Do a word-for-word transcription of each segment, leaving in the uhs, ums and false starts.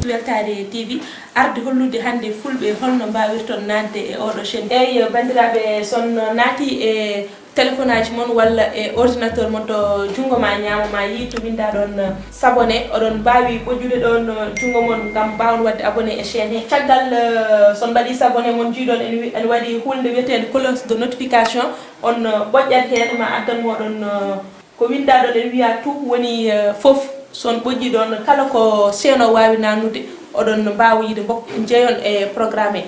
Weltaare T V, arde hollude hannde fulɓe holno mbaawirton naatde e oɗo chaîne. Eey, banndiraaɓe, son naati e téléphone aji mon walla e ordinateur mon to junngo ma ñaamo, ma yii to winnda ɗon, eh, s'abonner. Oɗon mbaawi ɓojjude ɗon, eh, junngo mon ngam mbaawon waɗde abonné e chaîne he. Caggal, eh, son mbaɗi s'abonner, mon njiiɗon en wi-, en waɗi hulnde wiyeteende cloche de notification. On, eh, ɓoƴƴat heen, ma addan moɗon, eh, ko winnda ɗon en wiya tout woni, eh, fof. Son ɓoƴƴi ɗon kala ko seeno waawi nanude, oɗon mbaawa yiide mbok-, njeyon e programme he.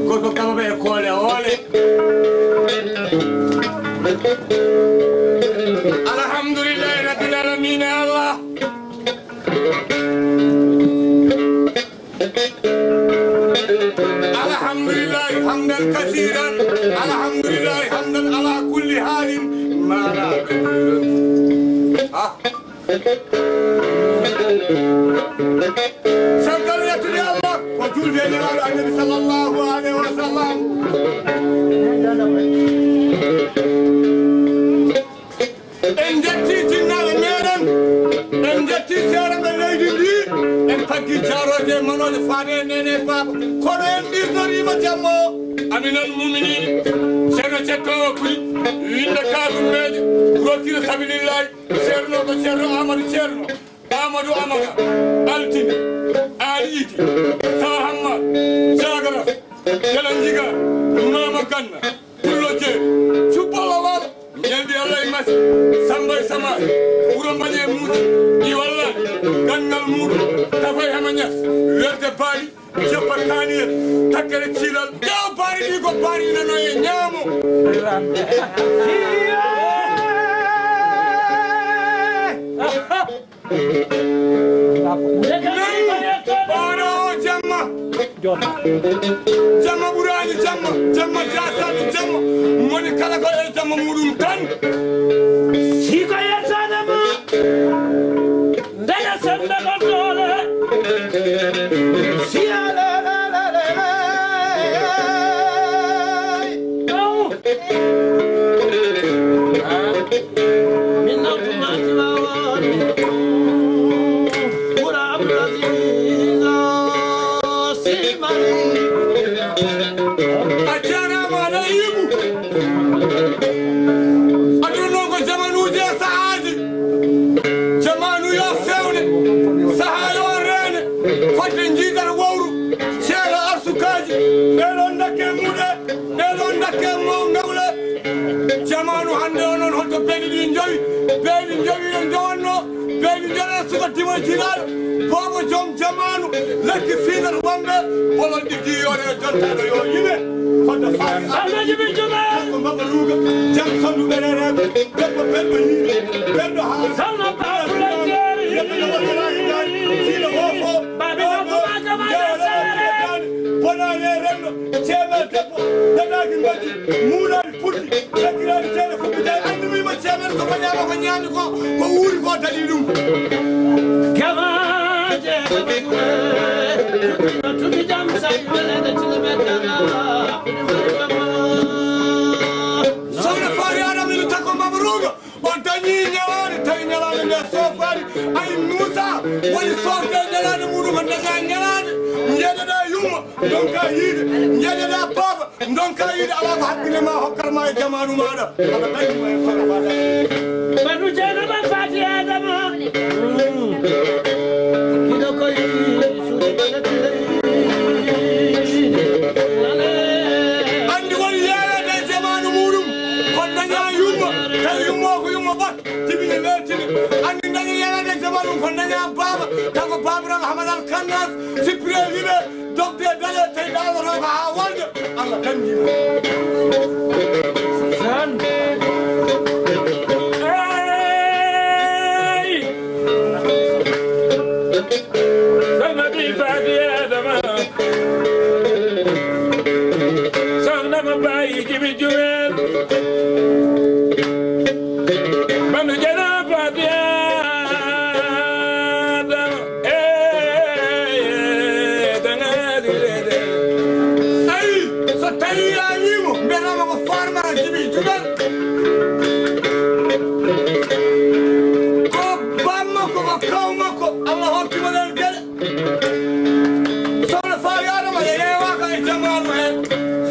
Gorko kala ɓe koole oole. Alhamdulillahi rabbil alamina, ya Allah. Alhamdulillahi hamdan kasiran. Alhamdulillahi hamdan ala kulli halin. Mana. Ah. Caggal yettude Allah, ko julde e Nelaaɗo Annabi sallallahu alaihi wa sallam. En njetti jinnaaɓe meɗen, en njetti seeɗaɓe leydi ndi, en taggi jaarooje e manooje faade e neene e baaba. Kono en ɓisnoriima jamma o, aminal muminin, Ceerno Cettoowo Kuli, winnde Kaarum Meeje, rokkira sabilillahi. Ceerno ko Ceerno Amadou Ceerno, Amadou Amara, Altine, Aali Idi, Sahamma, Jagaras, Jalanjiga, Mama Ganna, Pullo Jeeri, Cubbo Wawal, Ñaldi Allah e Masi, Samba e Samari, Wuro Mbañe e Muusi, Iwalla, Ganngal Muuɗum, Tafay Hama Ñas, Werde Baali, Joppa Kaaniyel, Takkere Ciilal, ƴeew baari ɗi ko baari nano e ñaamo. Nan, ɓaano o jamma. Jamma ɓuraani jamma, jamma jaasaani jamma. Moni kala ko e jamma muɗum tan. Si ko yettaade ma. Ndene semmbe ko doole. Si a le, le, le, le, le. Aw. Min nawtu ma Tiwaawan. Wuro Abdul Aziz. Beeli ɗi njowi, beeli njowi no njowatno, beeli njowe suka dimo jinaaɗo, boobo joom jamaanu, lekki fiinata wonɓe, bolol ɗiggi yoore e jontaɗo yo yine, fodde faami Alhaji Ɓe Juma. Ko mbaba ruuga, jam sondu ɓerereɓe, debbo belɗo yiide, belɗo haa. Salma Babula Jeeri. Debbo no wasiraani daani, fiino hoofo, Babi no kuma kama da sare. Bonaani e renndo, ceeɓe debbo, dadaaki mbajji, muulaani puɗɗi, sakiraani teele fof, mi tawi anndi wiima ceeɓere so ko ñaama ko ñaami ko, ko wuuri ko daɗi ɗum. Kama je kama kure, tuki jam sai wala da tilbe dana. Sohna Faari Adama ina takko mbaba ruuga. O dañii ñalaande, tawi ñalaande nde soofaani. Ay Muusa woni soofde ñalaande muɗum, o dañaa ñalaande. Njeeɗaɗaa yumma, ndonkaa yiide. Njeeɗaɗaa baaba, ndonkaa yiide. Alaa ko hakkille ma hokkata ma e jamaanu maaɗa. Aɗa dañi mo heen soofaade. Banu Jeynaba Faati Adama. Kiɗo koy suuɗi bana tilay. Anndi woni yeeweede e jamaanu muɗum, ko dañaa yumma, tawi yumma o ko yumma ɓat. Jibini weltini. Anndi dañi yeeweede jamaanu ko dañaa baaba, taw ko baabiraam Hamad Al Kannas, sippiree liɓe, dogde dale, tawi ɗaanotoo ko haa wonde, Allah dañdi mo. San. Hey! Salma bi Faati Adama. Sohna ma baayi Jibi Jumel. Bandu Jana Faati Adama. Eh, eh, tanga di de de. Ayi, so tawi a wiimo, mbiyataama ko Farmata Jibi Jumel. Ko bammakko, ko kawmakko, Allah hokki mo ɗen geɗe. Sohna Faari Adama yeewaaka e jamaanu he.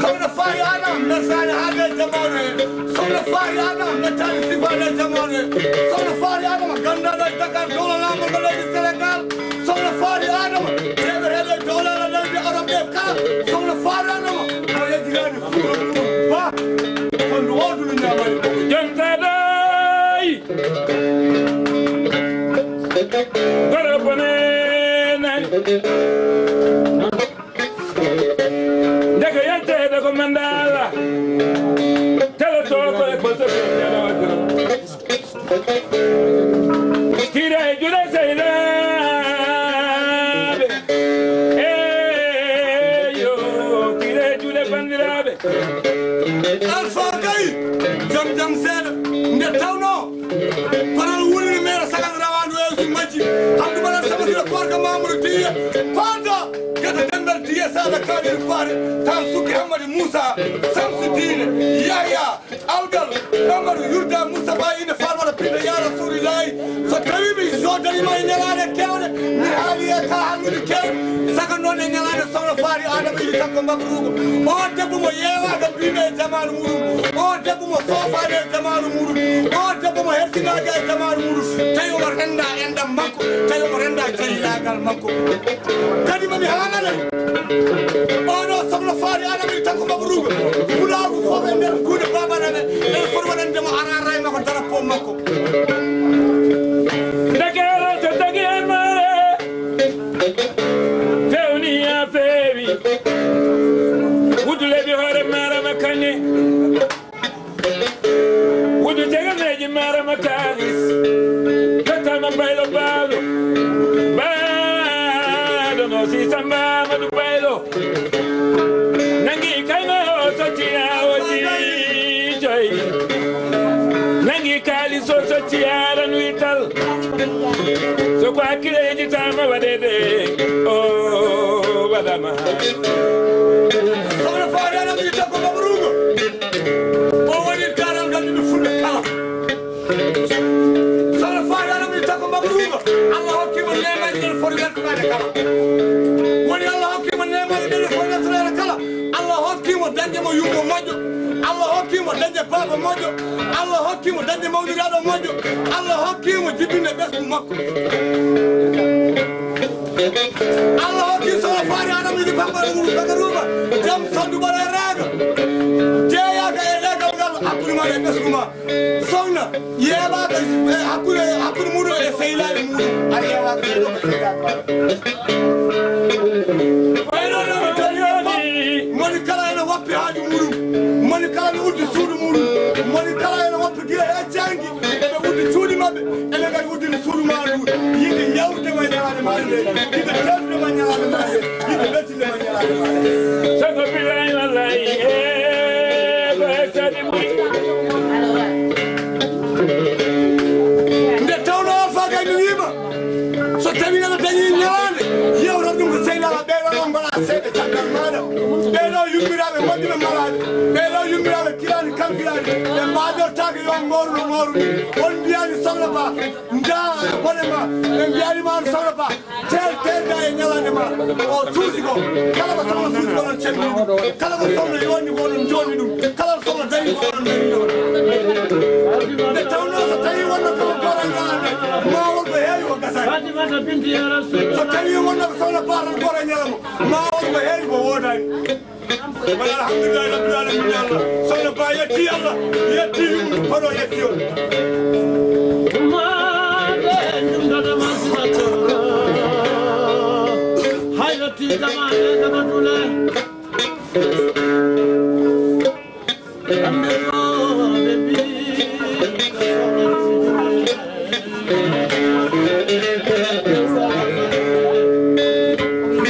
Sohna Faari Adama mesaani haade e jamaanu he. Sohna Faari Adama mettaani sifaade e jamaanu he. Sohna Faari Adama ganndaɗo e Dakar, dowla laamorgo leydi Sénégal. Sohna Faari Adama, teeɓeteeɗo e dowla leydi Arab ɗe kala. Sohna Faari Adama, o yejjitaani fuura mum ba. Kono o dunu ñaamaani ko. Jontaɗo. Goro bone nani. Ndeke yetteede ko mandala. Tele to ko e ko so. Kira e juuɗe sehilaaɓe. Eyo, kira e juuɗe banndiraaɓe. Alfa Gay, jam jam seeɗa. Nde tawnoo, kono wulini meere sagal rawaandu e usu majji. Hamdu mbaɗa sama sila koorka Mamadou Tiye. Koorka, gata dental Tiye saɗa kaaɗiri faare. Tan sukki Hammadi Moussa, Samsu Diine, Yahya, Algal, Amadou Yurda Moustapha ina Farmata Pinta ya Rasulillahi. So tawi mi soodaniima e ñalaande kewɗe, mi haali e ka hannude kewɗe. Saka noon e ñalaande Sohna Faari Adama ili takko mbagruugo. O debbo mo yeewaaka mbiimi e jamaanu muɗum. O debbo mo soofaani e jamaanu muɗum. O debbo mo hersinaaki e jamaanu muɗum. Tawi omo rennda enɗam makko. Tawi omo rennda jahilaagal makko. Kadi mami haalane. Oɗo Sohna Faari Adama ili takko mbagruugo. Pulaagu fof e nder guuɗe baabana ɓe. Ene foti waɗande mo arara e makko darapo makko. Ndeke so tagi en maare. Fewni ya fewi. Wudu lebi hoore mara makani. Wudu teganeji mara makalis. Katama baylo balo. Balo no si samba madu baylo. Nangi kayma o sotti a o jiijoy. Nangi kaalis o sotti a ran wital. So ko hakkileji tama waɗede o waɗama. Sohna Faari Adama wi takko mabrugo. O woni taral ngal ɗiɗo fulɓe kala. Sohna Faari Adama wi takko mabrugo. Allah hokki mo neemaji ɗen foti weltanaade kala. Woni Allah hokki mo neemaji ɗen foti weltanaade kala. Allah hokki mo dañde mo yumma moƴƴo. Allah hokki mo dañde baaba moƴƴo. Allah hokki mo dañde mawniraaɗo moƴƴo. Allah hokki mo jibbinde ɓesngu makko. Allah hokki Sohna Faari Adama idi Bambara Wuro Bagaruba. Jam sandu bara e reega. Jeeyaaka e leegal ngal hakkunde ma e ɓesngu ma. Sohna. Yeeɓaaka e hakkunde, hakkunde muɗum e sehilaaɓe muɗum. A yeeɓaaka e ɗo ko sehilaaɓe maɓɓe. Ɓayno no ɓe tawi en fof, moni kala ene woppi haaju muɗum, moni kala ene uddi suudu muɗum, moni kala ene woppi gila e janngi, eɓe uddi cuuɗi maɓɓe, eɓe kadi uddini suudu maa ndu. Yiɗi yawtude ma ñalaande maa nde, yiɗi tewtude ma ñalaande maa nde, yiɗi weltinde ma ñalaande maa nde. Sago bilaay wallaay, eh, ko e sadi ɓuri. Nde tawnoo Alfaa Gay mi wiima, so tawii aɗa dañi ñalaande, yewtan ɗum ko sehilaaɓe ɓee ɗoo, mbaɗa seeɗa caggal maaɗa. Ɓee ɗoo yummiraaɓe moƴƴuɓe malaaɓe, ɓee ɗoo yummiraaɓe kiraani kalkiraani, ɓe mbaajortaake yo ngooru no ngooru ni. On mbiyaani Soxna Ba, ndaa e bone ma, ɓe mbiyaani ma Soxna Ba. Teel, teelda e ñalaande ma. O suusi ko. Kala ko soxna suusi ko, onon calmini ɗum. Kala ko soxna yooɗni ko, onon njoɗni ɗum. Kala ko soxna dañi ko, onon dañi ɗum. Nde tawnoo so tawii wonno ko gooto e ñalaande, ma won ko heewi ko gasaani. Fatimata binti ya Rasul. So tawii wonno ko soxna Ba tan gooto e ñalawma, ma won ko heewi ko woodaani. Wala alhamdulillahi rabbil alamin, Allah. Soxna Ba yetti Allah, yetti yumma, kono yetti on. Ummaade ñum dada ma sinato. Hayrati dama e dama dule. Kamɓe ɗo ɓe mbi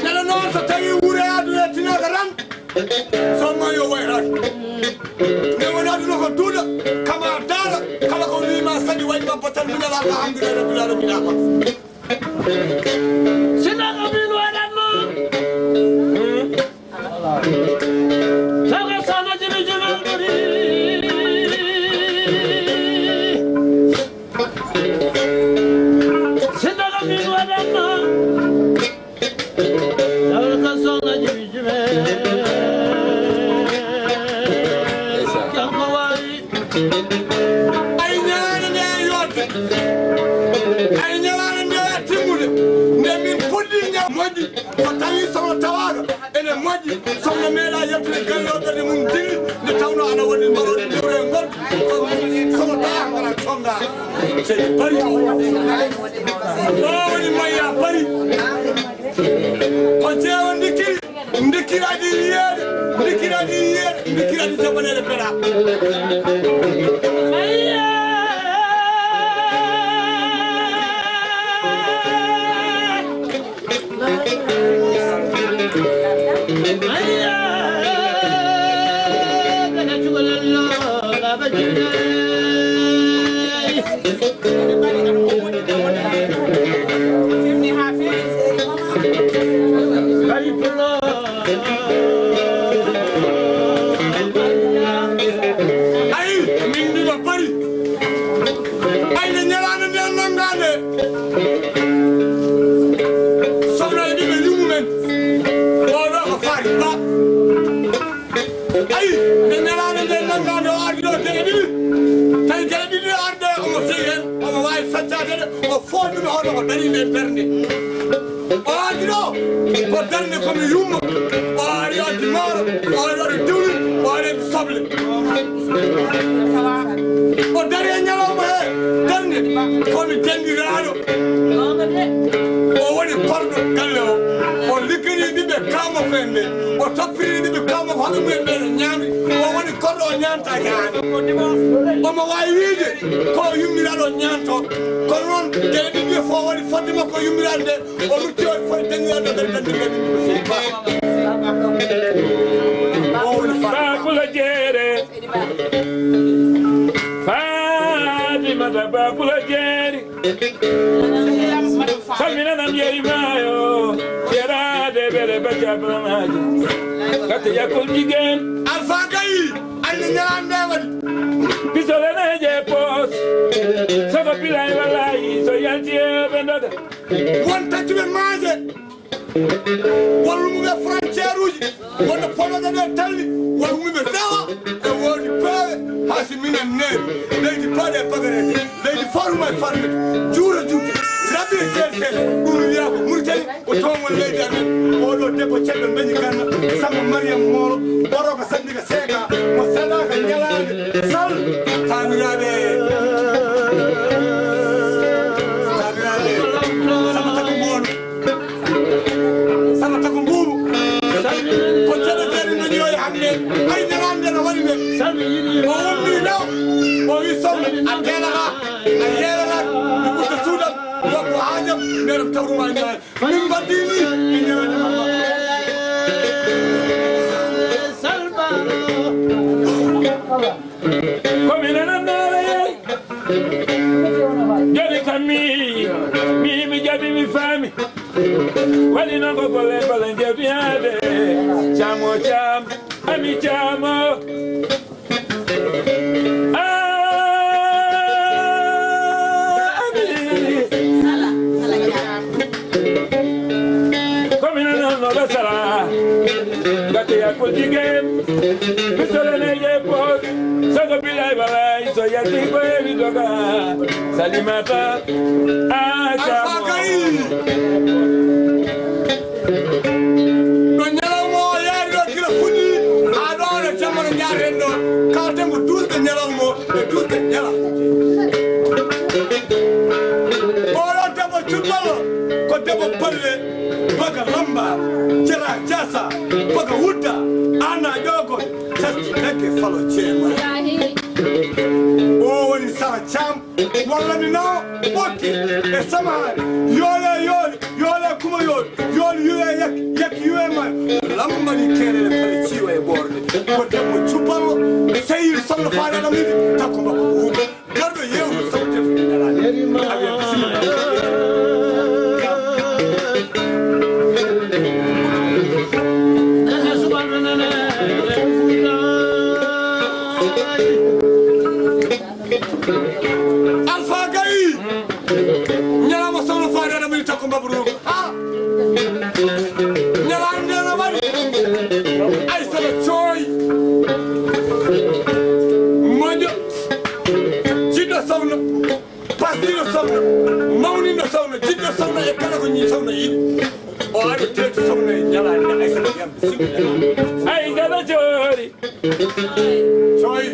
Nana noon, so tawii wuure aduna tinaaka tan, so ma yo wayraaki. Nde woni aduna ko duuɗa, kama daara, kala ko wiima saɗi waɗi ma batal minal alhamdulillahi rabbil alamin. Sinno ko min waɗatno. Sago sono jibi jumel ɓuri. Sinno ko min waɗatno. Sago sono jibi jumel. Kanko wawi. Ay ñalaande nde yoote, ay ñalaande nde timmude, nde min puɗɗi ñaw moƴƴi, so tawii soxna tawaaka ene moƴƴi, soxna meeɗa yaltude galle o ɓerde mum dilli, nde tawnoo aɗa waɗi mbaɗooɗe ndewre e ngol, soxna tawaaka mbaɗa tonga. Sey bari. O woni mayya bari. Ko jeewa ndikkiri. Ndikkiraɗi yiyeede, ndikkiraɗi yiyeede, ndikkiraɗi jaɓaneede peɗa. Ayi, min mbiɗo bari. Ayde ñalaande nden nanngaande. Soxna e ɓiɓɓe yummumen. Oɗo ko Faari Ba. Ayi, nde ñalaande nden nanngaande o ardi ɗo geɗe ɗiɗi. Tawi geɗe ɗiɗi arde, omo seyi hen, omo waawi feccaade de, o foolnii hono ko darii nde darnde. O ardi ɗo, ko darnde ko mi yumma. O ari o addi maaro, o ari o addi diwlin, o ari o addi soble. O dari e ñalawma he darnde, ko mi denɗiraaɗo. O woni korɗo galle o. O ligganii ɓiɓɓe kaama ko en ɓe. O toppiri ɓiɓɓe kaama ko haɓe mumen ɓe no ñaami. O woni korɗo o ñaanta yaani. Omo waawi wiide ko yummiraaɗo ñaanto. Kono noon, geɗe ɗiɗi fof waɗi fodde makko yummiraaɗo nde. O rutti o foti dañiraade kadi dañde kadi ɗum sey ba. O woni Fatima. Bakula Jeere. Fatimata Bakula Jeeri. Salminanam yeri maayo. Yeraade bere bacca bamaji. Kati yakul jigéen. Alfa Gaye, ande ñalaande waɗi. Pistolet ne je poos. Soko bilay walay, so yalti e ɓe ndoga. Won taccuɓe maaje. Walluɓe frontière uji, wonde poloɗe ɗe talli, walluɓe fewa, e woodi peewe, haa si minen neeri, leydi paaɗe e bagareeje, leydi faruma e farmete, juura juuɗe, raɓi e seeɗa seeɗa, ɗum wiyaa ko Muritani, ko toon woni leydi amen, oɗo debbo ceddo Mbeñi Kanna, Samba Mariam Moolo, ɓoro ko Sandika Seeka, mo saɗaaka ñalaande, sal, taamiraaɓe. Meɗen tawruma ñaani. Min mbaɗɗini e ñaani. Ko mi nanannaare yeey. Joni kam mi, mi, mi jaɓi, mi faami. Waɗi noon ko golle, golle jewtiyaade. Caam o caam, ami caam o. Ah, ami. Ko mi nananno ɓe sala. Gati yakul jigéen. Mi sole ne je pos. Sago bilay balay. So yalti ko e mi doga. Salimata. Ah, Alpha Gaye. Ɗo ñalawma o yaari ɗo gila fuɗɗi haa ɗo ɗo jamma no njaareten ɗo. Kalten ko duusde ñalawma o e duusde ñala. Oɗo debbo cuɗɗoɗo ko debbo balle, baga lamba, jara jasa, baga wudda, ana ƴogo, sasti nagge falo ceema. O woni Sara Caam. Walla mi nawa ɓokke e samaare. Yoole, yoole, yoole kuma yoole. Yoole yuwe yak, yak yuwe ma. Lambo mbaɗi keerere kala ciwa e ɓoorne. Ko debbo cuballo, seyir sohna faade ɗam yiɗi, takko mbabba ko wuuɓa. Garɗo yeewu sawte to ɗi ngalani. Amen, bisimilla. Alpha Gaye. Ñalawma sohna faade aɗa mini takko mbabru. Ha. Ñalawma nde no waɗi. Aysata cooy. Moƴƴo. Jiɗɗo sohna. Pasɗiɗo sohna. Mawniɗo sohna. Jiɗɗo sohna e kala ko ñi sohna yiɗi. O ari teetu sohna e ñalaande Aysata yam. Bisimilla. Aysata coori. Coy.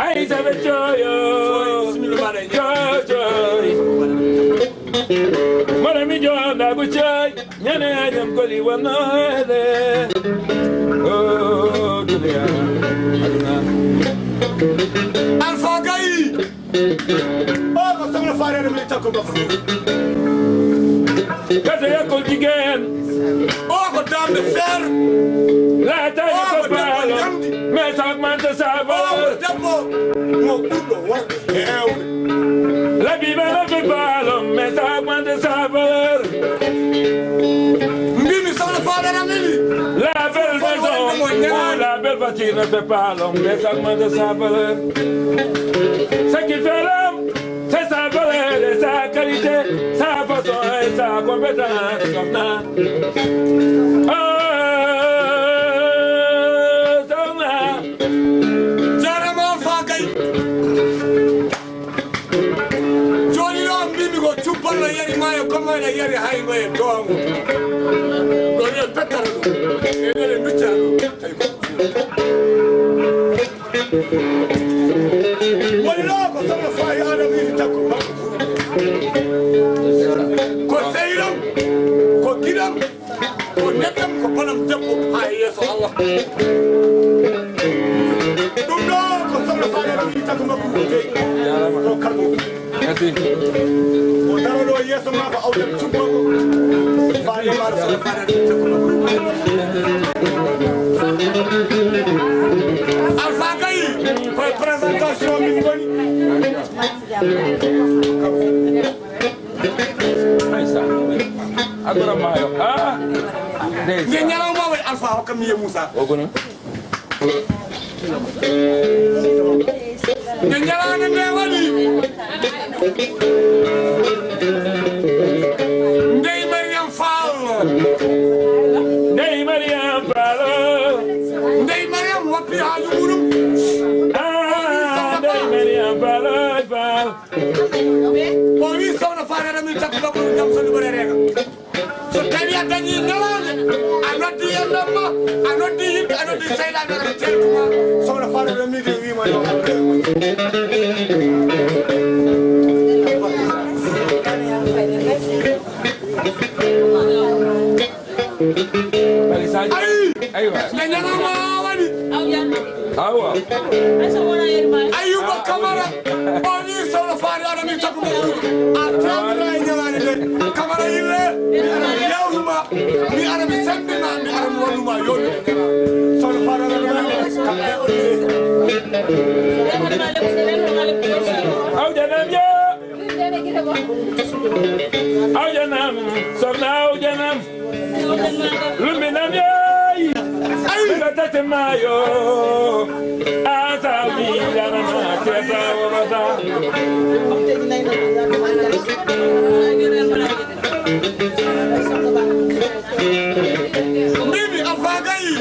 Aysata coyo. Coy, bisimilla, mbaɗa e coy, coy. Mara mi jonda ko coy. Ñane añam koli wonnoede. Oh, duniya. Aduna. Alpha Gaye. O ko sohna Fareeɗo mi takko mbafo. Gasa yakkol jigéen. O ko dame de fer. Laataani ko paalo. Mais ça augmente sa valeur. O ko debbo mo ɓurɗo worɓe heewde. L'habillement ne fait pas l'homme, mais ça augmente sa valeur. Mbimi sohna Fareeɗo mi. La belle maison ou la belle voiture ne fait pas l'homme, mais ça augmente sa valeur. Ce qui fait l'homme, c'est sa valeur et sa qualité, sa façon et sa compétence. Soxna. Oh, soxna. Jaaraama Alpha Gaye. Jooni ɗo mbimi ko cubballo yari maayo, komoyɗo yari haygo e doongo. Ɗo wiya pettata ɗum. E ɗere duccata ɗum. Tawi ko woni ɗo ko sohna Faye Adama yiɗi takko makko. Ko sehil am, ko giɗo am, ko neɗɗo am, ko banam debbo haa e yeeso Allah. Ɗum ɗo ko sohna Faye Adama yiɗi takko makko ko jeyi. Ko kanko. Merci. O daro ɗo yeeso ma ko awdal cubballo. Faade ma ɗo sohna Faade. Alpha Gaye, koye présentation min ngoni. Agora mayo. Ah. Nde ñalawma waɗi Alpha hokka mi ye Moussa. O kono. Nde ñalaande nde waɗi. Ndey Mariam Fall. Ndey Mariam Fall. Ndey Mariam woppi haaju muɗum. Ah, Ndey Mariam Fall, Fall. O wi sohna Fareeɗo min takku bakko jam so ɗum ɓore reega. So tawi a dañi ñalaande, a noddi e ndamma, a noddi yimɓe, a noddi seyɗaaɓe, a teeltuma, sohna Fareeɗo miiji wiima yo. Ayi, aywa. Nde ñalawma waɗi. Awa. Ayuba Kamara, o wi sohna Fareeɗo min takku bakko. A tawra e ñalaande nde. Yille, mi ara mi yawtuma, mi ara mi sembima, mi ara mi walluma yoni. Sono fara. Awjanam yo. Awjanam, soxna Awjanam. Lumbinam yeey. Ay, la tete mayo. Asa wi la na ma te ba wa ba sa. Mbimi Alfa Gaye,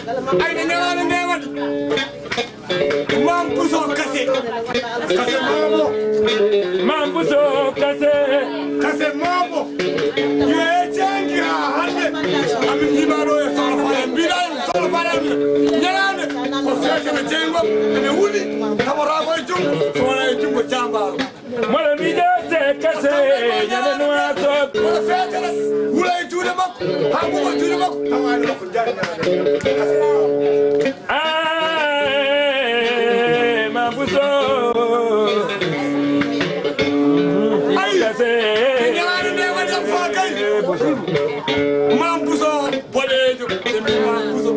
ay, ne newana newani. Mam Bousso Kassé. Kassé Mabo. Mam Bousso Kassé. Kassé Mabo. Yo e jangi ha hande. Amin jima ɗo e Soxna Faye. Mbiɗa en Soxna Faye. Ñalaande. Ko feete ɓe jeyngo. Ene wuli. Taɓotaako e junngo. So wonaa e junngo jaambaaro. Mboɗo miijo se kase, ñande nuwaaso. Mboɗo feetere, wula e juuɗe makko, haa ɓuuɓa juuɗe makko, tawa ene makko jaari ñande. Ah, Mam Bousso. Ayi, kase. E ñalaande nde waɗi Alfa Gaye. Mam Bousso boɗeejo, ɓe mbi Mam Bousso.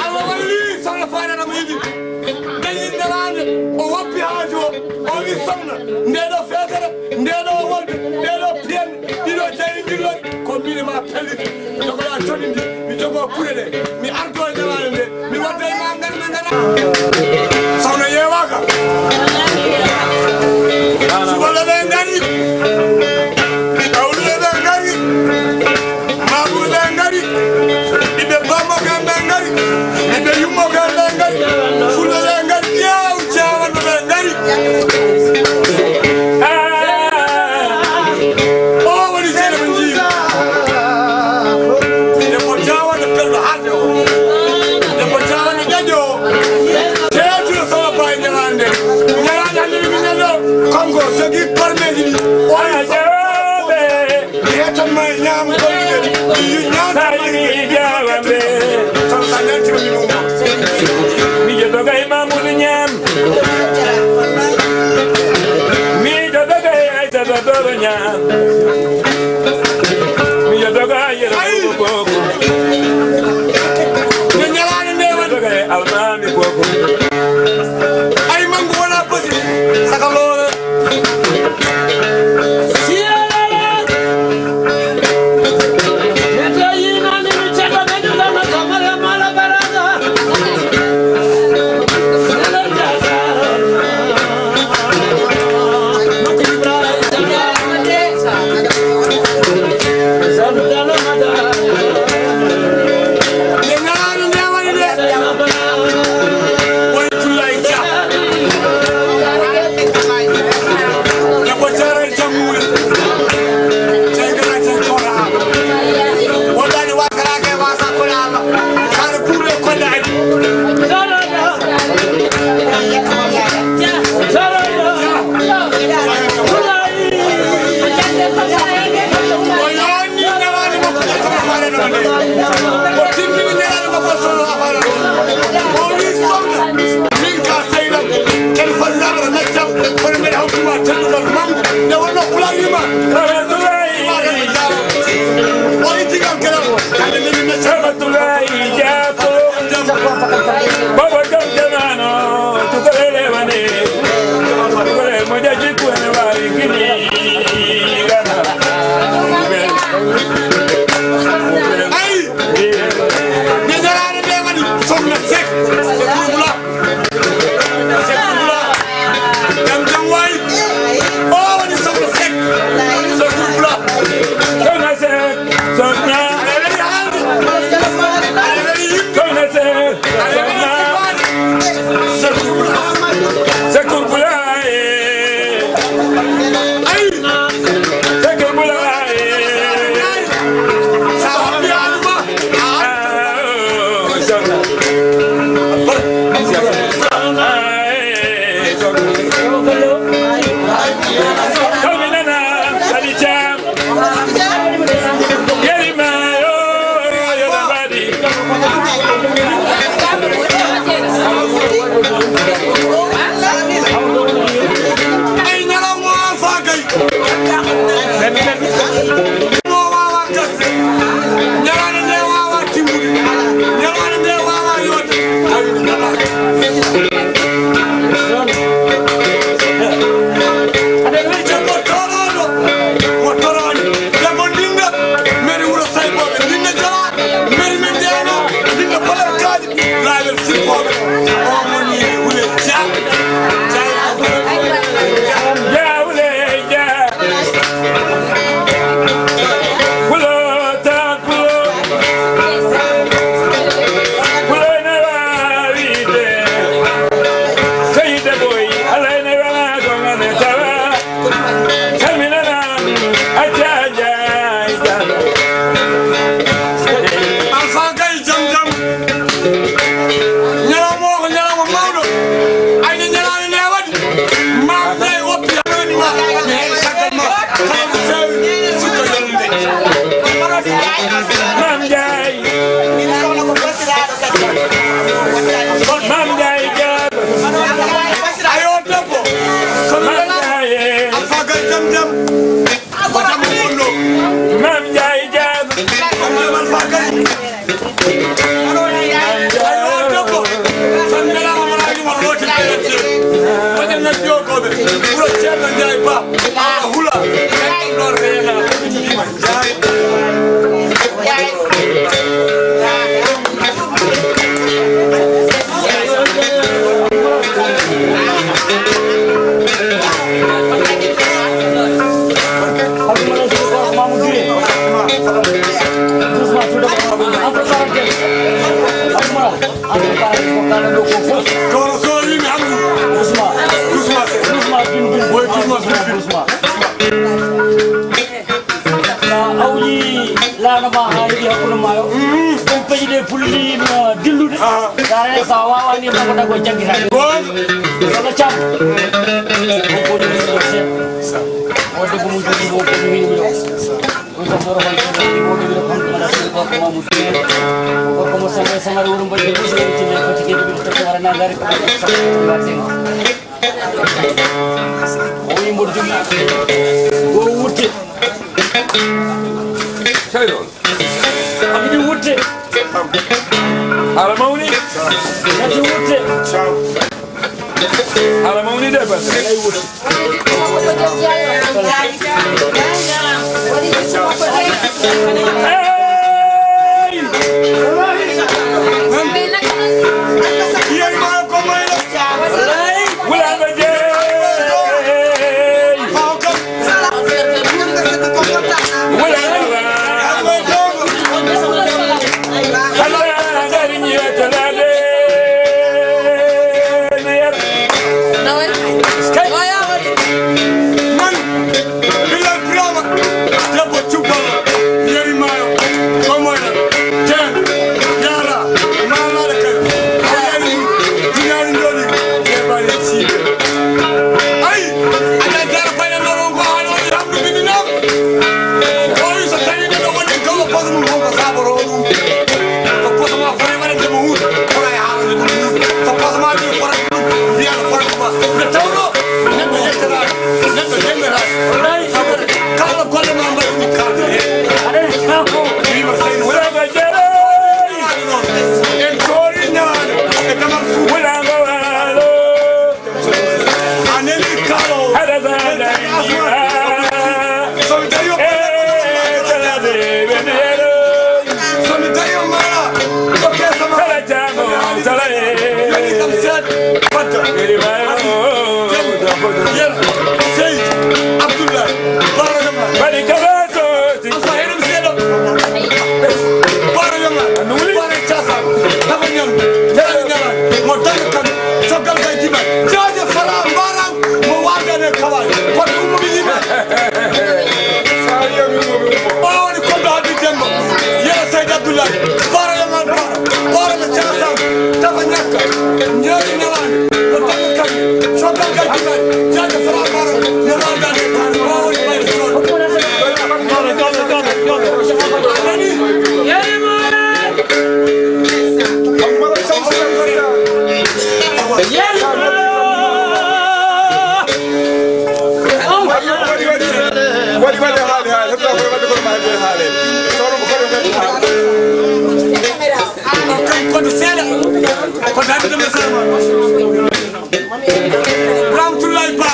Allah walli Soxna Faty Adama Idy. Dañi ñalaande, o woppi haaju o, o wi Soxna, nde ɗo feetere, nde ɗo wolde, ɗe ɗo piyanɗe, ɗiɗo jayri ndilloɗi, ko min e ma pelliti. Jogoɗa coɗi ndi, mi jogo kuɗe ɗe, mi ardo e ñalaande nde, mi wadda e ma ngari, mi ngara. Soxna yeewaaka. Subalɓe ɓe ngari, awluɓe ɓe ngari. Mamoudou ɓe ngari, ɓiɓɓe Bamako en ɓe ngari, ɓiɓɓe Yummako en ɓe ngari, Fulɓe ɓe ngari, Jaaw Jaawanɗo ɓe ngari. Ah, o woni Ceerno Jiiri. Debbo Jaawanɗo pelɗo haalde o. Debbo Jaawanɗo ƴaƴo o. Teetuɗo Soxna Faty ñalaande. Ñalaande hannde min ñallo. Kanko jogii barmeeji ɗi. O Jaawanɓe. Mi hettan ma e ñaam golle ɗe. Mi ñaam ma e ñaam. Miijo dogay Mamoudou Niang. Miijo dogay Aïssata Doro Niang. Miijo dogay Yero Bobo. Ne ñalaande nde waɗi. Dogay Almaami Bobo. Ay, mangu wona possible. Saka loore. O timmini ñalaande makko, sallallahu alaihi wa sallam. O wi, "Soxna, min ka seydam, kadi foti laɓata meccam, kono mbeɗa hawti ma teddungal mawɗo." Nde wonno Pulaar wima, o itti kam kelam, hande nemi meccam. Baba Jom Jamano, tukalele wane, tukalele mo jaji kuene wari gini, gana. Ay! Nde ñalaande nde waɗi, Soxna Seck, c'est pour moi. C'est pour moi. Jam jam waay. O waɗi Soxna Seck. C'est pour moi. Soxna Seck, Soxna. Aɗa weli haalde. Aɗa weli yimɓe. Soxna Seck, Soxna. C'est pour moi. C'est pour moi. Ay! Seck Bula, eh. Mame Ndiaye. Mame Ndiaye Diaba. Ayo debbo. Mame Ndiaye. Alpha Gaye Dam Dam. Ko jam wonno. Mame Ndiaye Diaba. Dam Dam Alpha Gaye. Ayo debbo. San ngalama maraji mo loti ɓe yette. Waɗen nan jogoɓe. Wuro Ceerno Ndiaye Ba. Awa hula. Ɗo reena. Doucement. Doucement. Doucement. Sa awdi laana ma haa heɓi hakkunde maayo. Ɗum peƴi ɗe pulli no dillude. Sa rene sa waawani ma ko dago jaggitaade. Wala cam. Ko ko ɗum ko se. O debbo mum jogii ko ko mi wini ɗo. Ɗum ko soro hol ko ɗum ko ɗum ko ko mo mutu. Ko ko mo sama sama wuro mbaɗi ko ko tigi ko ko wara na gari ko ko. O woni mboɗo jogii. Go wutte. Sey ɗon. Aɗa yiɗi wutte. Ala mawni. Aɗa yiɗi wutte. Ala mawni de, basi. Alay wutte. Hey! Wulamba jeey. Wulamba. Ala ngari ñiyetelade. Kay. Man. Bilal Birama, debbo Cubbalo, yeri maayo, komoyla, teen, yaara, maanaɗo kala, o yari, duniyaaru njooli, yerbani siiɓe. Ay, aɗa dara payɗe ɗo won ko haala woni hamdu bindi noon. O wi so tawi ɗo woni gawa poso mum won ko saboro ɗum. So poso ma fore waɗande mo hunde, fora e haalande ɗum hunde. So poso ma wi fora ɗum, wiya no fora ɗum ma. Nde tawno, neɗɗo yettata. Neɗɗo yemmiraani. Wallaahi, sabu kala golle ma mbaɗi ɗum kalde heen. Aɗa anndi kanko. Wiima Seydi Wula. Seydi Wula. En koori ñaane e Damal Suudu. Wulaango waalo. A neli kalo. Aɗa zaada. So mi tawi o so mi tawi o mara. Ko keesa ma. Sala jamo, sala e. Yoni kam seeɗa. Fadda. Iri mayo. Yer. Seydi Abdoulaye. Baara Yonga. Bari kala so. Alfa, heɗum seeɗa. Baara Yonga. Anu wuli. Baara Caasa. Tafa ñam. Ñaari ñaari. Mo daña kam. Coggal kay jiba. Jaaje fara mbaram. Mo waadane kawai. Ko ɗum mo yimɓe. Sa yami mo. Ɓawo ni ko ɗo haɗi Demba. Yero Seydi Abdoulaye. Baara Yonga. Ɓoorama caasam, tafa ñakka, ñeeri ñalaande, no tafa kammi, soggal gal jibaade, jaaja fara fara, no lawdaade e taani, waawani mayde jooni. A nani? Waɗi, waɗi, waɗi, waɗi haali, haali, heɓta koye waɗde koye ma, haali, haali. Sawno ko foti waɗde haali. Kañ koto seeɗa, ko dañde ɗum e Salma. Ramatullahi Ba,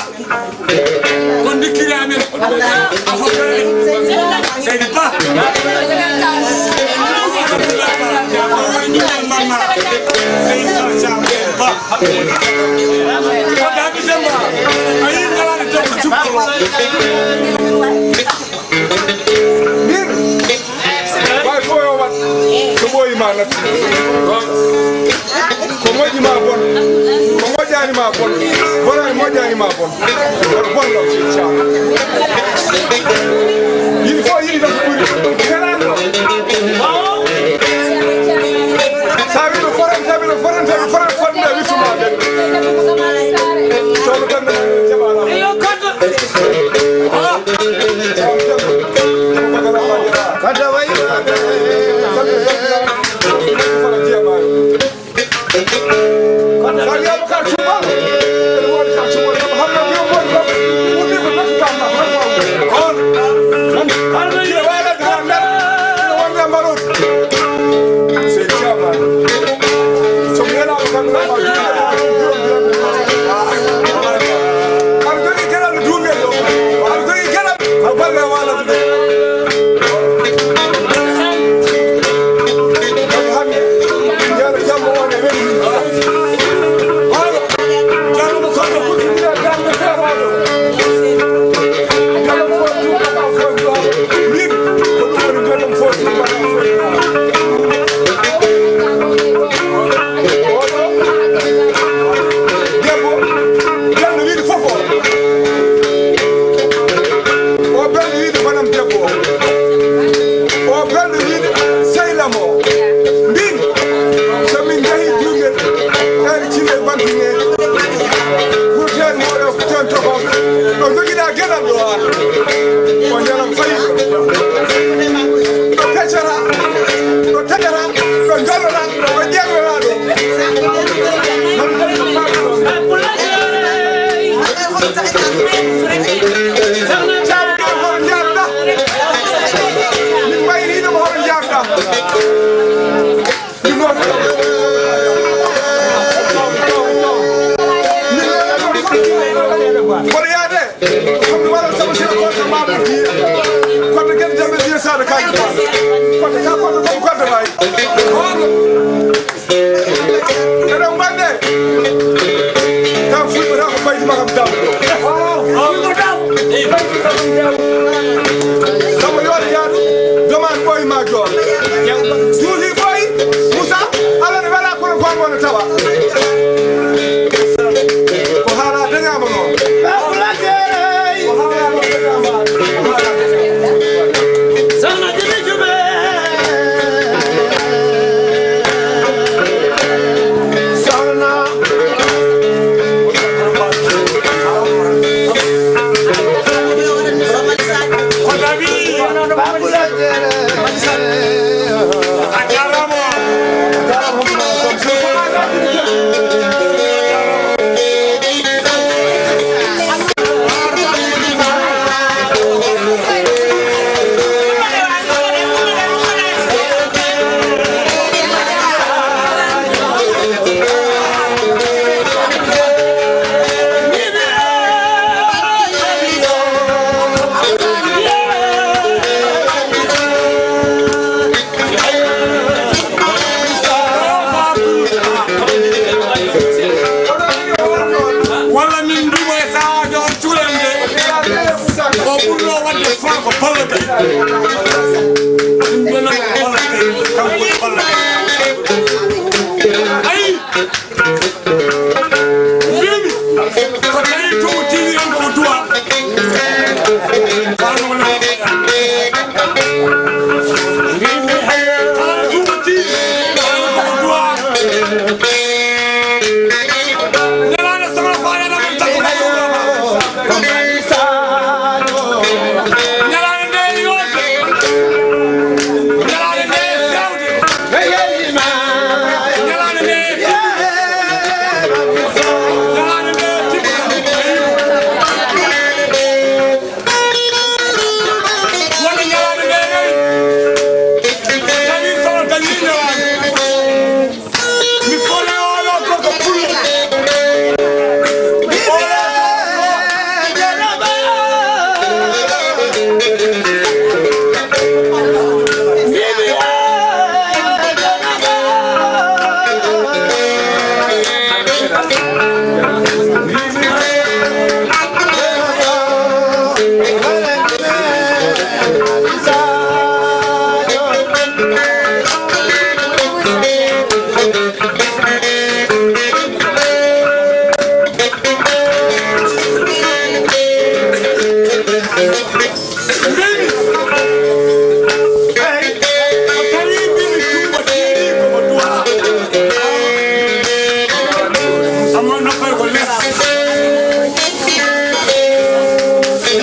ko ndikkiri amen. A fof Seydi Ba. Seydi Ba. Ko dañde Demba. A yii ngalaani debbo cukkolo. Mbir, way fof yo waɗ, so ɓooyi ma natti. Ko moƴƴi ma bon, ko moƴƴaani ma bon, bonani moƴƴaani ma bon. Oto bon ɗo, inchallah. Yiɗi fof yiɗi ɗo ko ɓuri. Sa wi no foranta, wi no foranta, wi no foranta, wi tuma ɓen. Colo tan jaɓaɗa. Kadda wayi. Debbo, belɗo yiɗi fof o. O belɗo yiɗi bonam debbo o. O belɗo yiɗi sehil am o. Mbimi, so min njahi juulirde, ɓeyɗo cile bantineeji, wurteen mawɗo toon tokoso. Ɗo jogiɗaa geɗal ɗo an. O jaram fayiɗo. Ɗo peccata, ɗo taƴata, ɗo jallata, ɗo ƴeewnata ɗo. Caabi ɗo hoto njaarɗa. Min mbayri ɗum hoto njaarɗa. Mboɗo yaade. Kono wala sabu sino koto ma ɓe fiye. Koto kadi jamɓe fiye saɗa kaji ma. Koto ka koto koto koto wayi. Eɗen mbaɗde. Kam fuɗɗo tan ko baydi makam dam. Sabu yoɗo yaadu. Doman ɓoy ma joor. Duusi ɓoy. Musa. Ala ne wala kono gongo no tawa. Ko haala dañaama noon. Ko haala dañaama. Ko haala dañaama. Walla min ndumo e sahaajo on cuuɗam nde o ɓurno wadde franco ballata. Ɗum ɗo noon ko ballata, kanko woni ballata. Ayi. Mbimi, so tawi to o tigi en ko duwa. Fano wala. Mbimi, kala to o tigi en ko duwa. Nelaɗo sono fare na min tagu na yoro. Nelaɗo nde yode. Nelaɗo nde fewde.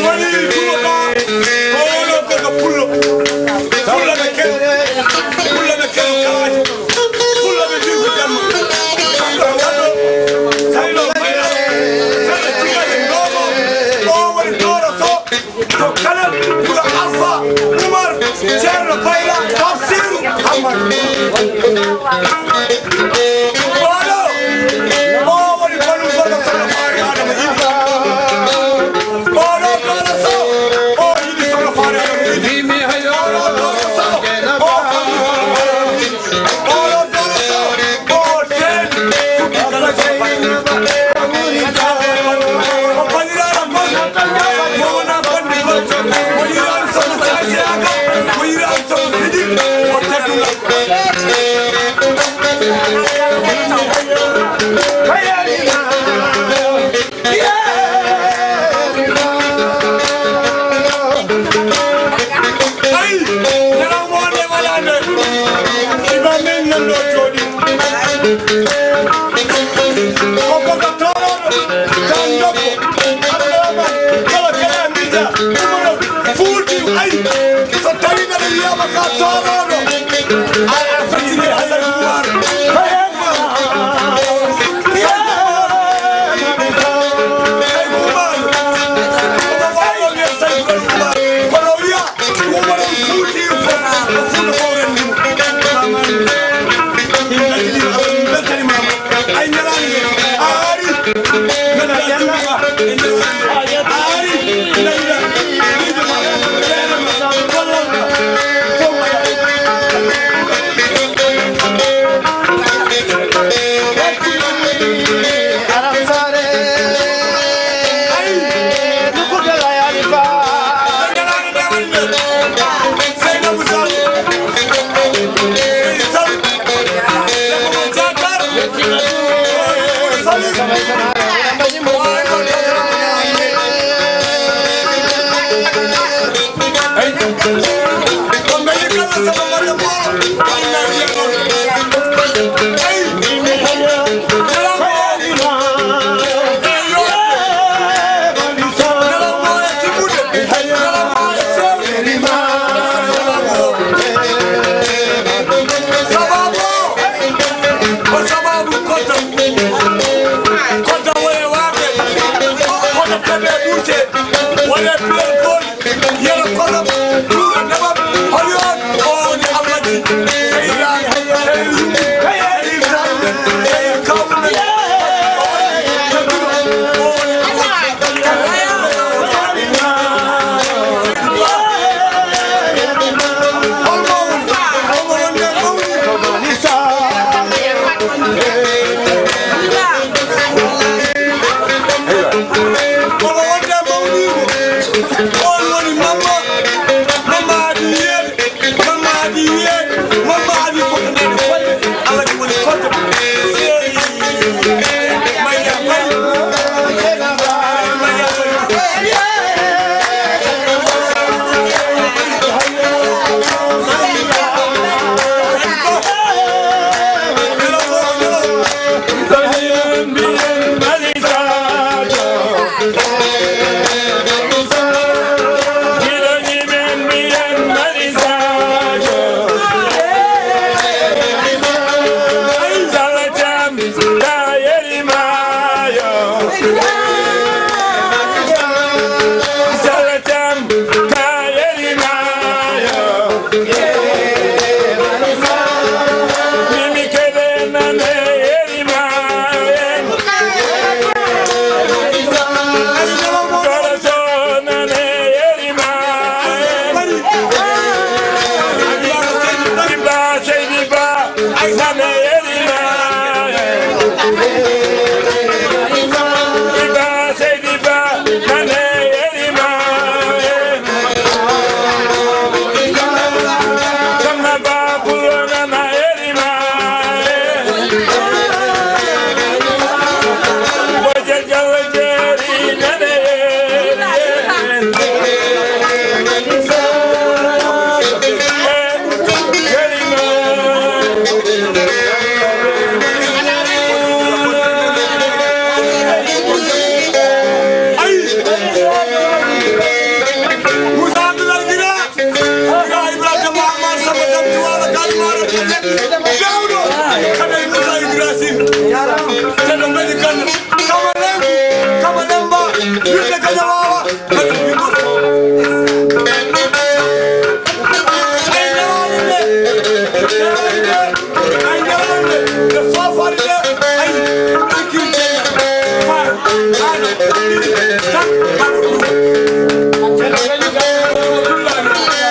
Woni tuuba ko wolo ko ko pullo. Pullo ɓe kel, pullo ɓe kel kaaji. Pullo ɓe jirgo jamma. Pullo waɗo. Sayno mayra. Sayno tigaje ndomo. O woni doro so. To kala pullo Alfa Umar. Ceerno Bayla. Tafsiru Hammad. Oɗo. O woni balum gorko Sokhna Faari Adama Idi. Oɗo Golo Sow, o yiɗi Sokhna Faari Ay, ñalawma wonde walaande. Iba men nan ɗo jooɗi. Ko gorko tooɗo, tan ndokko. Abdourahmane, kala kala mija, ɗum ɗo fuuti, ay. So tawi neɗɗo wiyama ka tooɗo, a, a faccini Hassan Oumar. Hey, hey. Kono o wiya, ko Umar on fuuti fof, o fuuta ko renndi mo. Min beltaniima, min beltaniima. Ay, ñalaande nde, a ari. Min beltaniima, e ñalaande nde, a ari. Nannga, miijo ma, reene ma, gollal ma, fof ma yaha. Sababu, ko sababu kota. Kota wole waade. Kota tabe duute. Wole pilen kol. Yero kota. Duura nebam. Holi on. O woni Alhaji. Seyda. Seyda. Seyda. Seyda. Kawme. O woni. O woni Alhaji. Omo wonde mawniiɗo. On woni Mamma, Mamma Adi Yel, Mamma Adi Yel, Mamma Adi fof nana kolle. Alhaji woni kotto. Sey Mayya Bari. Mayya Bari. Ibrahima Amar Samba Dam Tuwaala Galle Maaro Tete. Jawɗo. Kadi Moussa Ibrahim. Ceerno Mbaɗi Kane. Kama Lenku. Kama Lemba. Wirde Gajawawa. Kadi Bimbo. Ay, ñawaade de. Ñawaade de. Ay, ñawaade de. Ɓe foofaade de. Ay. Faa. Ay. Tan. Tan. Tan. Tan.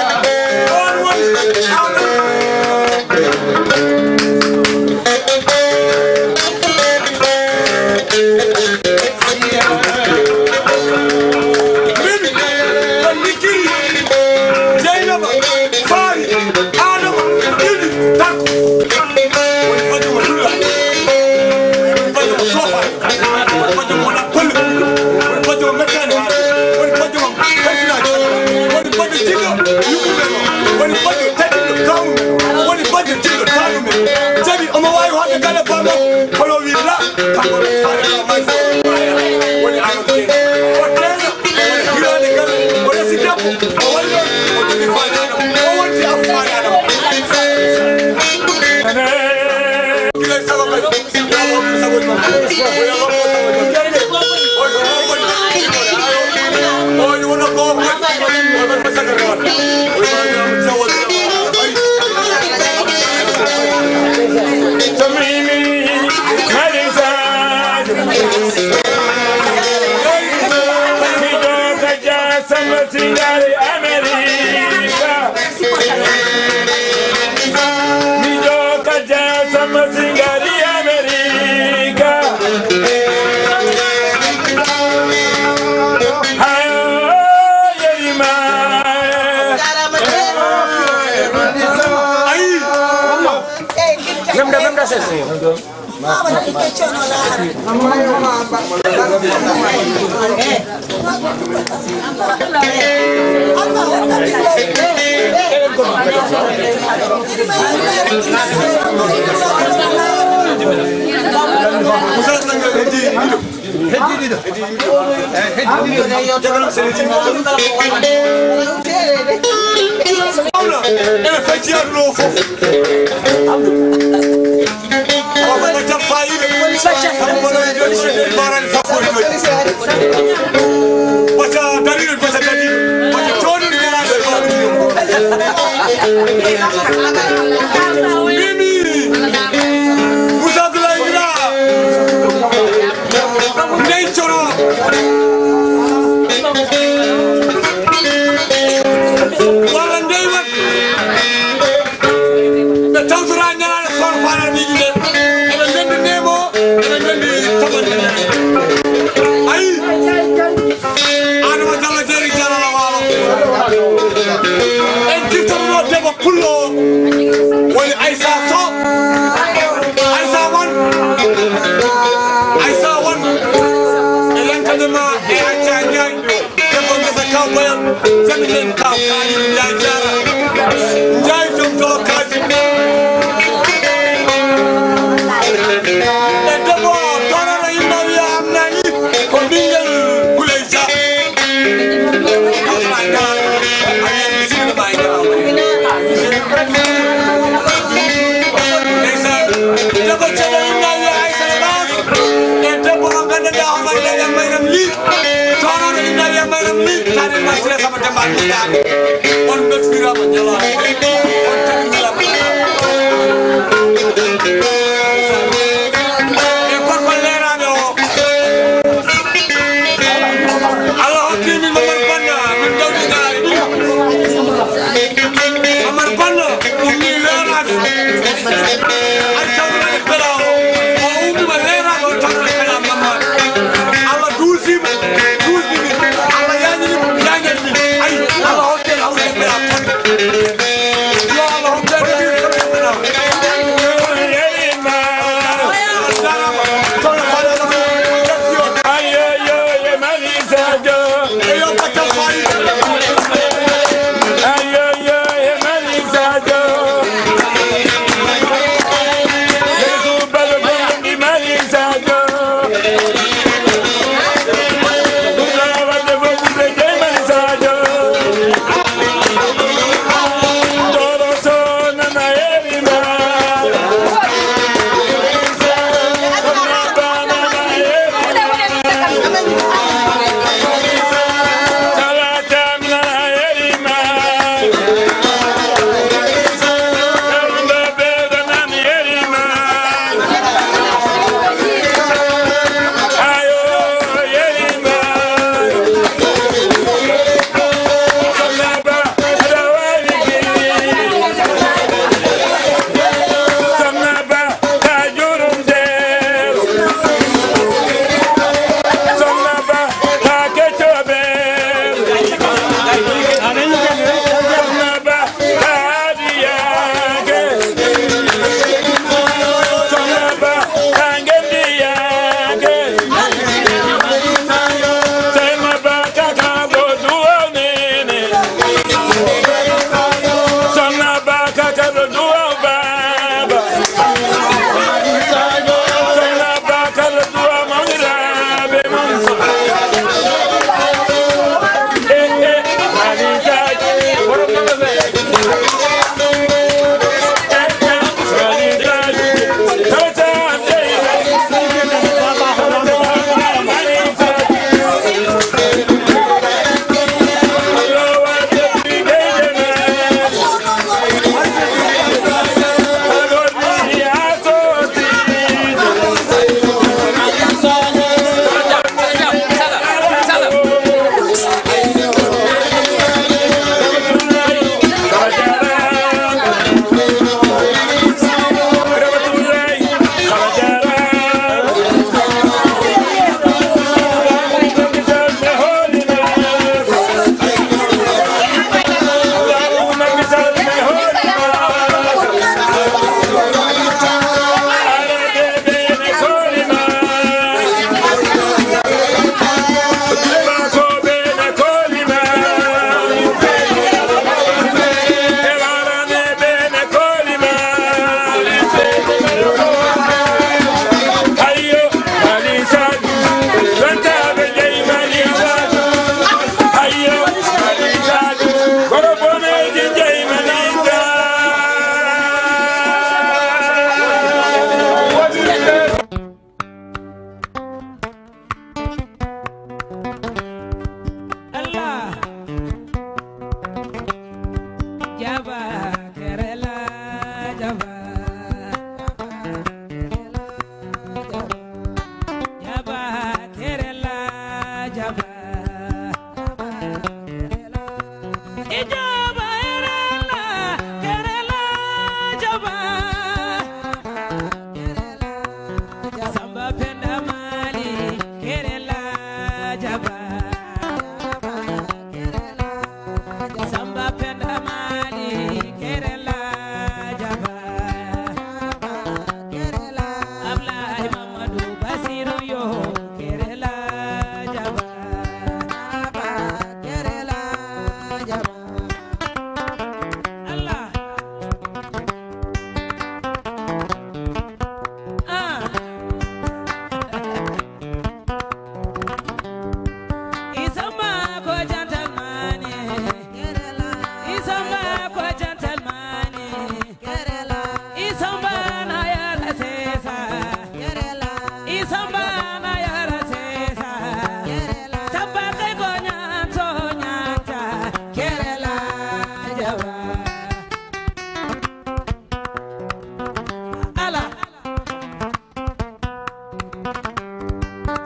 Kala baba, kono wi la, kanko no faala may fo, woni ano ko den. O tena, o hirande kala, o resi debbo, o wari ɗon, o jogi faala Adama, o wonti afo faala Adama. Kila sago kay, ya lo ko sago ma, ya lo ko sago ma. O so mo woni, o wona ko, o wona ko sakara. Ene fecci aduna o fof. Wata jam fayida. Wata jam fayida. Wata dariɗo, wata dariɗo. Wata coɗuɗo ñalaɗo e babuɗo. Mimi. Moussa Abdoulaye Wila. Ndey coro. Walla ndey wat. Ɓe tawtora ñalaɗe soon faala miijo nde. Eɓe ndendi nemo, eɓe ndendi tamande. Ayi. Adama Jalla Jeeri Jalala Waalo. En ciftotono debbo pullo o. Woni Aissa Sow. Aissa Wan. Aissa Wan. E lantande ma e Acca Njaay. Debbo ngesa kaw Boyal, jami nen kaw Kaalidu Njaay Jaara. Njaay jom to kaaji. E debbo tororo yimɓe wiya am nani ko ɓingel Guley Jah. Kawtara Njaay, a wiya mi sino ɓay Njaay. Ndeysaan, debbo ceɗo yimɓe wiya Aysata Baas. E debbo o nganndanɗaa hono Leydi Mayram Li. Tooñooɗo ina wiya Mayram Li, taanirma Siré Samba Demba Almutaani. On mbeltiniiraama ñalaande. On tabitiraama. E gorko leeraaɗo o. Allah hokki min Momar Banna, min jawdi ngaari ɗi. Momar Banna, ɗum ni leeraade. Ay tawde e pelaawo, o ummima leeraade, o tawde e pelaawo Mammaade. Allah duusiima, duusnimi, Allah yaajnima, yaajnanmi. Ay, Allah hokke en hawre e pelaawo. Yo Allah hokke en hawre e pelaawo. Soxna Fatou Diop, merci. Ayo, yo, e Mali Sadio. Eyo, Batal Faye. Ayo, yo, e Mali Sadio. Jaba kerela jaba. Jaba kerela jaba. Ijaba erela kerela jaba. Samba Penda Mali kerela jaba. Samba Penda Mali kerela jaba. Ablaye Mamadou Bassirou yo kerela jaba. Allah. Ah. Isamba ko gentleman. Isamba ko gentleman. Isamba na yara sesa. Isamba na yara sesa. Samba kai ko nyanto nyanta. Kerela jawa. Ala.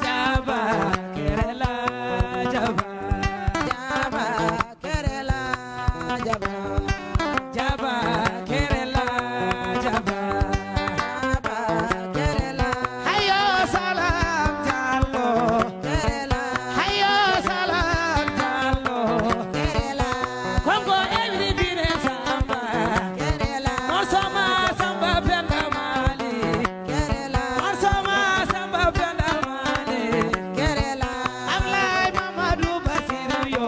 Jaba kerela jaba. Jaba kerela jaba. Jaba kerela jaba. Jaba kerela. Hayo salam jalo. Kerela. Hayo salam jalo. Kerela. Kongo every bire samba. Kerela. Morso ma samba Penda Mali. Kerela. Morso ma samba Penda Mali. Kerela. Ablaye Mamadou Bassirou yo.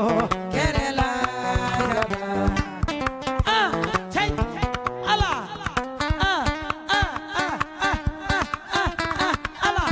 Kerela. Ah, cey. Ala. Ah, ah, ah, ah, ah, ah, ah, ala.